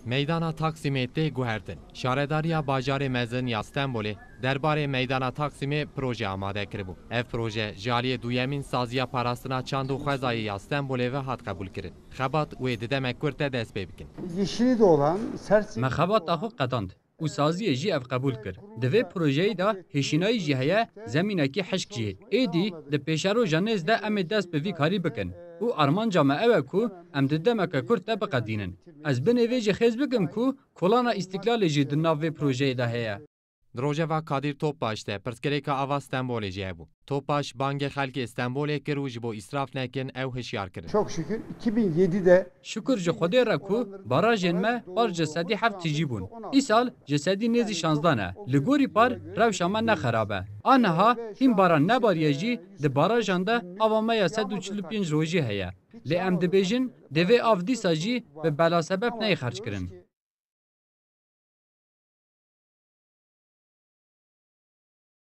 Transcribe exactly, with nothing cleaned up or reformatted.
Meydana Taksimê tê guhertin. Şaredariya bajarê mezin ya Stenbolê derbarê Meydana Taksimê proje amade kiribû. Ev proje ji aliyê duyemîn saziya parastina çand û xwezayê ya Stenbolê ve hat qebûlkirin. Xebat wê di demek kurt de dest pê bikin. Yeşili de olan, sert Me xebata xwe qedand û saziyê jî ev qebûl kir. Di vê projeyî de hêşînayî jî heye, zemînekî hişk jî. Êdî di pêşeroja nêz de em ê dest bi vî karî bikin û armanca me ew e ku em di demeke kurt de biqedînin. Ez binê vê jî xêz bikim ku kolana Îstîklalê jî di nav vê projeyê de heye. Di rojeva Kadir Topbaş de pirsgirêka ava Stenbolê jî hebû. Topbaş bangê xelkê Stenbolê kir û ji bo îsraf nekin ew hişyar kirin. Çok şükür iki bin yedide Şukur ji Xwedê re ku barajên me par ji sedî heft tijî bûn. Îsal ji sedî nêzî şazdeh ne. Li gorî par rewşa me ne xerab e. A niha hîn baran nebariye jî di barajan de ava me ya sed û çil û pênc rojî heye. Lê em dibêjin divê av dîsa jî bi belasebeb neyê xerckirin.